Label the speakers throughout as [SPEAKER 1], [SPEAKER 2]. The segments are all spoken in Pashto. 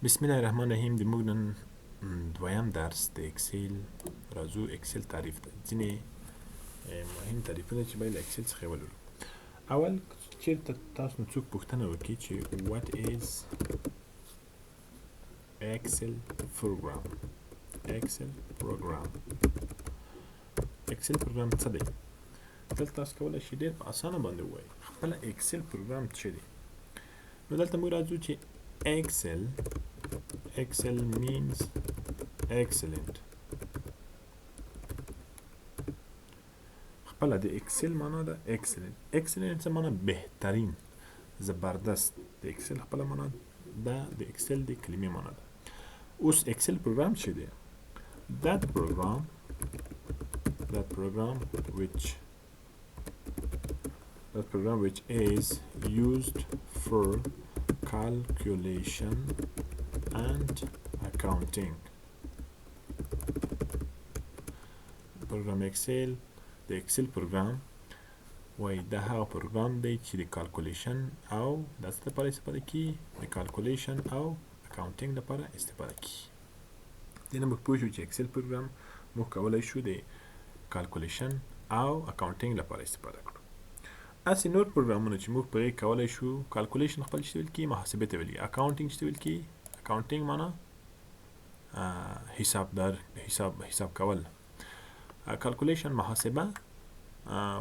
[SPEAKER 1] بسم الله الرحمن الرحیم. د موږ نن دویم درس د اکسل راځو. اکسل تعریف ده، ځینې مهم تعریفونه چې باید له اکسل څخه ولرو. اول چېرته تاسو نه څوک پوښتنه وکړي چې what is Excel program، Excel program، اکسل پروګرام څه دی؟ دلته تاسو کولی شئ ډېر په اسانه باندې ووایئ خپله اکسل پروګرام څه دی. نو دلته موږ راځو چې Excel، Excel means excellent. خپله د اکسل معنا ده excellent. Excellent څه معنا؟ بهترین، زبردست. د اکسل خپله معنا ده، د اکسل د کلمې معنا ده. اوس اکسل پروګرام څه دی؟ That program، that program which، that program which is used for calculation and accounting. پروګرام اکسل، د اکسل پروګرام وایي دا هغه پروګرام دی چې د calculation او د څه لپاره استفاده کیږي؟ د calculation او accounting لپاره استفاده کیږي. دې نه موږ پوه شو چې اکسل پروګرام موږ کولی شو د calculation او accounting لپاره استفاده کړو. هسې نور پروګرامونه چې موږ پرې کولی شو calculation خپل څه ویل کیږي؟ محاسبې ته ویل کیږي. accounting څه ویل کیږي؟ accounting معنا حسابدار، حساب کول. calculation محاسبه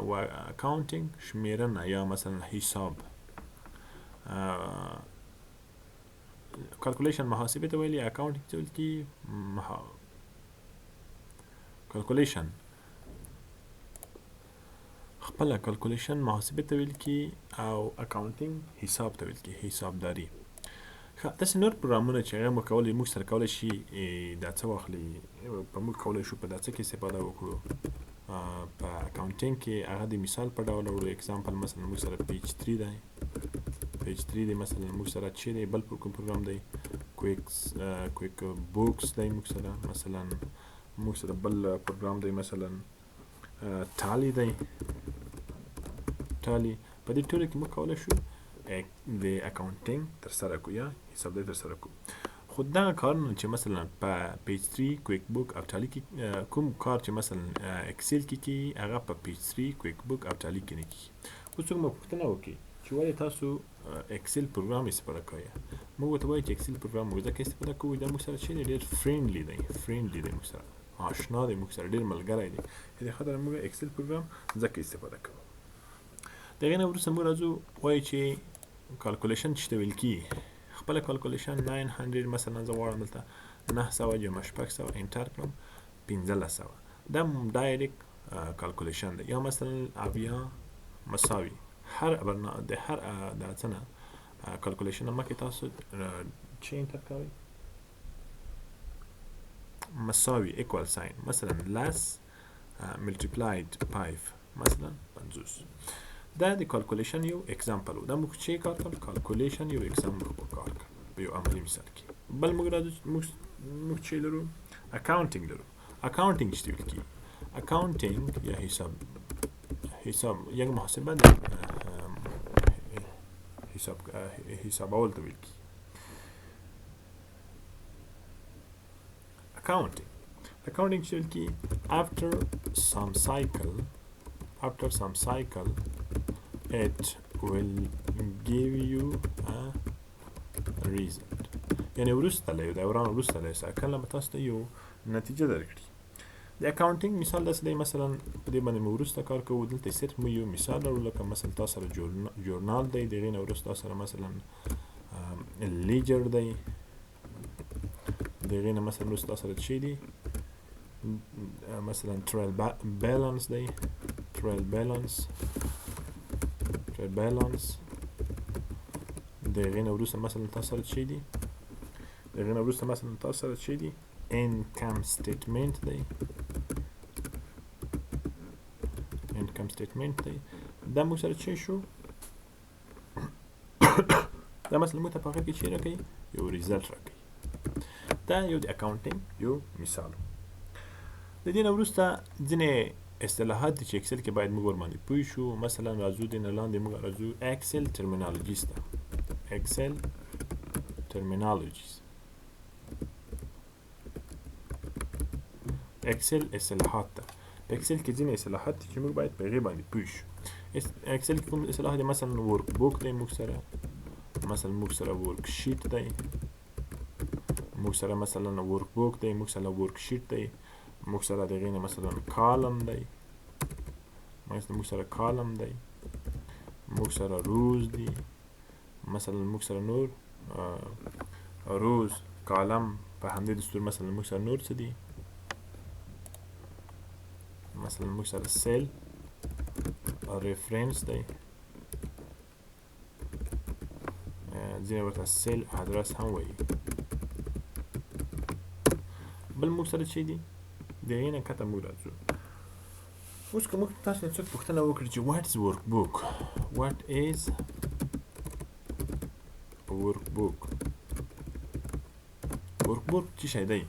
[SPEAKER 1] و accounting شمیرنه یا مثلا حساب. calculation محاسبې ته ویلي، accounting څه ویل کیږي؟ calculation خپله calculation محاسبې ته ویل کیږي او accounting حساب ته ویل کیږي، حسابداري. ښه، داسې نور پروګرامونه چې هغه موږ کولی، موږ سره کولی شي دا څه واخلي، په موږ کولی شو په دا څه کې استفاده وکړو په accounting کې. هغه د مثال په ډول وړو example، مثلا موږ سره Peachtree دی، Peachtree دی مثلا موږ سره چې دی، بل کوم پروګرام دی، QuickBooks دی موږ سره، مثلا موږ سره بل پروګرام دی مثلا Tally دی، Tally. په دې ټولو کې موږ کولی شو د accounting ترسره کړو یا حسابداري ترسره کړو. خو دغه کارونه چې مثلا په Peachtree، QuickBook او Tally کې کوم کار چې مثلا اکسل کې کیږي هغه په Peachtree، QuickBook او Tally کې نه کیږي. اوس څوک مو پوښتنه وکړي چې ولې تاسو اکسل پروګرام استفاده کوئ، موږ ورته وایو چې اکسل پروګرام موږ ځکه استفاده کوو دا موږ سره چې ډېر friendly دی، friendly دی، موږ سره آشنا دی، موږ سره ډېر ملګری دی، په دې خاطر موږ اکسل پروګرام ځکه استفاده کوو. د هغې نه وروسته موږ راځو وایو چې calculation چې ته ویل کیږي، خپله calculation 900 مثلا زه غواړم دلته 900 جمع 600 enter کړم 1500، دا direct calculation دی. یا مثلا 70 مساوي هر د هر د څه نه calculation مخکې تاسو چې enter کوئ مساوي equal sign مثلا لس multiplied 5 مثلا 50. دا د calculation یو example و. دا موږ چې کار کړ calculation یو example په کار کړ په یو عملي مثال کې. بل موږ راځو موږ چې لرو accounting لرو. accounting چې ویل کیږي، accounting یا حساب، حساب یک محاسبه ده، حساب، حسابول ته ویل کیږي. accounting، accounting چې ویل کیږي after some cycle، after some cycle it will give you a result. یعنی وروسته له یو دوران، وروسته له یو cycle نه به تاسو ته یو نتیجه درکړي. د accounting مثال داسې دی، مثلا په دې باندې مو وروسته کار کوو. دلته صرف مو یو مثال راوړو، لکه مثلا تاسو سره journal دی، د هغې نه وروسته تاسو سره مثلا ledger دی، د هغې نه مثلا وروسته تاسو سره څه دی، مثلا trial balance دی، trial balance، trial balance، د هغې نه وروسته مثلا تاسو سره څه دی، د هغې نه وروسته مثلا تاسو سره څه دی، income statement دی، income statement دی. دا موږ سره څه شو؟ دا مثلا موږ ته په هغه کې څه راکوي؟ یو result راکوي. دا یو د accounting یو مثال و. د دې نه وروسته ځینې اصطلاحات دي چې اکسل کې باید موږ ورباندې پوه شو. مثلا راځو دې نه لاندې موږ راځو اکسل terminologies ته، اکسل terminologies. اکسل اصطلاحات ته. په اکسل کې ځینې اصطلاحات دي چې موږ باید په هغې باندې پوه شو. اکسل کې کوم اصطلاح دی؟ مثلا workbook دی موږ سره، مثلا موږ سره worksheet دی، موږ سره مثلا workbook دی، موږ سره worksheet دی، موږ سره د هغې نه مثلا column دی، مثلا موږ سره column دی، موږ سره rows دی، مثلا موږ سره نور rows column په همدې دستور مثلا موږ سره نور څه دي؟ مثلا موږ سره cell reference دی، ځینې ورته cell address هم وایي. بل موږ سره چی دي؟ د هغې نه کته موږ راځو. اوس که موږ تاسو نه څوک پوښتنه وکړي چې what is workbook، what is workbook، workbook څه شی دی؟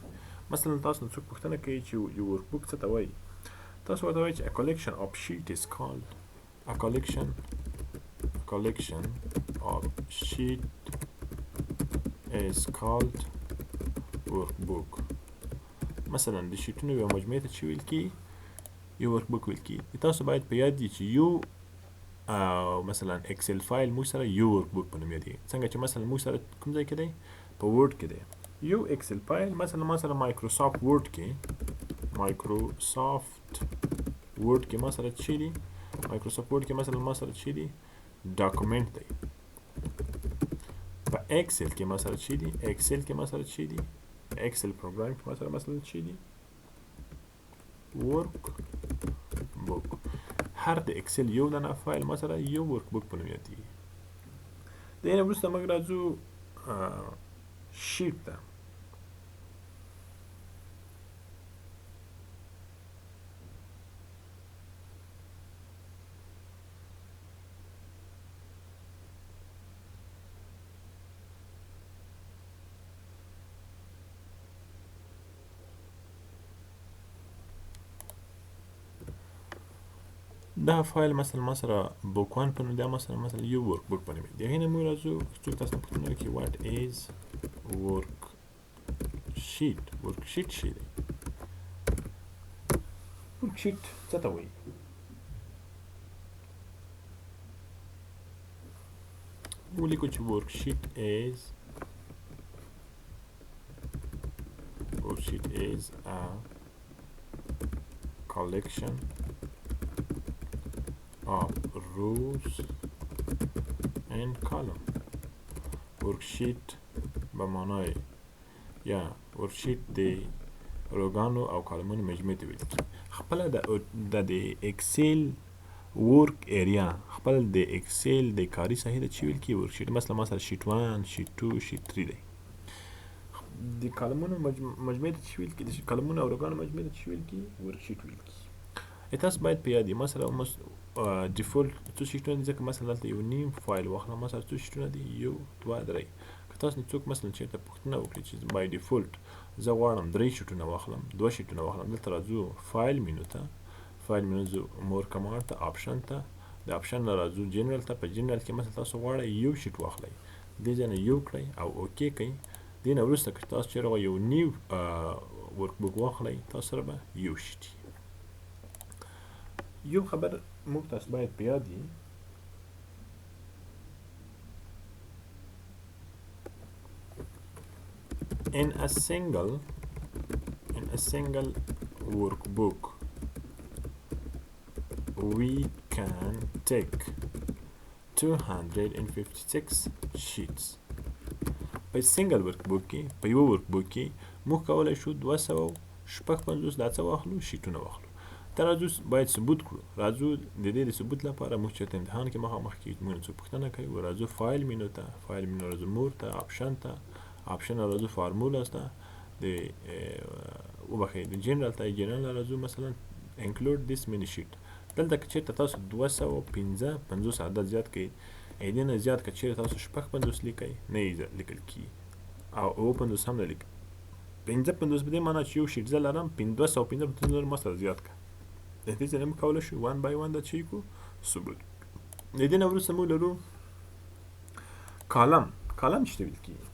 [SPEAKER 1] مثلا تاسو نه څوک پوښتنه کوي چې یو workbook څه ته وایي، تاسو ورته وایي چې a collection of sheet is called a collection of sheet is called workbook. مثلا د شیټونو یوه مجموعې ته چې ویل کېږي یو workbook ویل کېږي. تاسو باید په یاد دي چې یو مثلا Excel file موږ سره یو workbook په نوم یادېږي. څنګه چې مثلا موږ سره کوم ځای کې دی؟ په Word کې دی یو Excel file. مثلا ما سره Microsoft Word کې، Microsoft Word کې ما سره څه دي؟ Microsoft Word کې مثلا ما سره څه دي؟ document دی. په Excel کې ما سره څه دي؟ Excel کې ما سره څه دي؟ Excel program کې ما سره مثلا څه دي؟ workbook. هر د Excel یو دانه فایل ما سره یو workbook په نوم یادېږي. د دې نه وروسته موږ راځو sheet ته. دا فایل مثلا ما سره book one په نوم دی، مثلا مثلا یو workbook په نوم دی. د هغې نه موږ راځو څوک تاسو نه پوښتنه وکړي what is worksheet، worksheet څه دی؟ worksheet څه ته وایي؟ موږ لیکو چې worksheet is a collection of rows and column. Worksheet به معنای یا worksheet د row ګانو او column ونو مجموعې ته ویل کېږي. خپله د Excel work area، خپل د Excel د کاري ساحې ته چې ویل کېږي worksheet. مثلا ما سره sheet 1، sheet 2، sheet 3 دی. د column ونو مجموعې ته چې ویل کېږي، د column ونو او row ګانو مجموعې ته چې ویل کېږي worksheet ویل کېږي. تاسو باید په یاد یې مثلا default څو sheet ونه دي، ځکه مثلا دلته یو نیم فایل واخلم، مثلا څو sheet ونه دي؟ یو، دوه، درې. که تاسو نه څوک مثلا چېرته پوښتنه وکړي چې by default زه غواړم درې sheet ونه واخلم، دوه sheet ونه واخلم، دلته راځو file menu ته، file menu ځو more command ته، option ته، د option نه راځو جنرال ته. په جنرال کې مثلا تاسو غواړئ یو sheet واخلئ، دې ځای نه یو کړئ او okay کړئ. دې نه وروسته که تاسو چېرې غواړئ یو new workbook واخلئ، تاسو سره به یو sheet. یو خبر موږ تاسو باید په یاد یي in a single workbook we can take 256 sheets. په single workbook کې، په یو workbook کې موږ کولی شو 256 دا څه واخلو؟ sheet ونه واخلو. ته راځو باید ثبوت کړو. راځو د دې د ثبوت لپاره موږ چېرته امتحان کې مخامخ کېږو، موږ څوک پوښتنه کوي، راځو file menu ته، file menu راځو more ته، option ته، option راځو formulas ته، د وبخښئ د جنرال ته، جنرال راځو مثلا include this many sheet. دلته که چېرته تاسو 255 عدد زیات کړئ، دې نه زیات که چېرته تاسو 56 لیکئ نه یې لیکل کېږي، او 57 هم نه لیکل. 55 په دې معنا چې یو sheet زه لرم 255 نور ما سره زیات کړه. د دې ځای نه موږ کولی شو one by one دا چې کړو ثبوت. د دې نه وروسته موږ لرو column. column څه ته ویل کېږي؟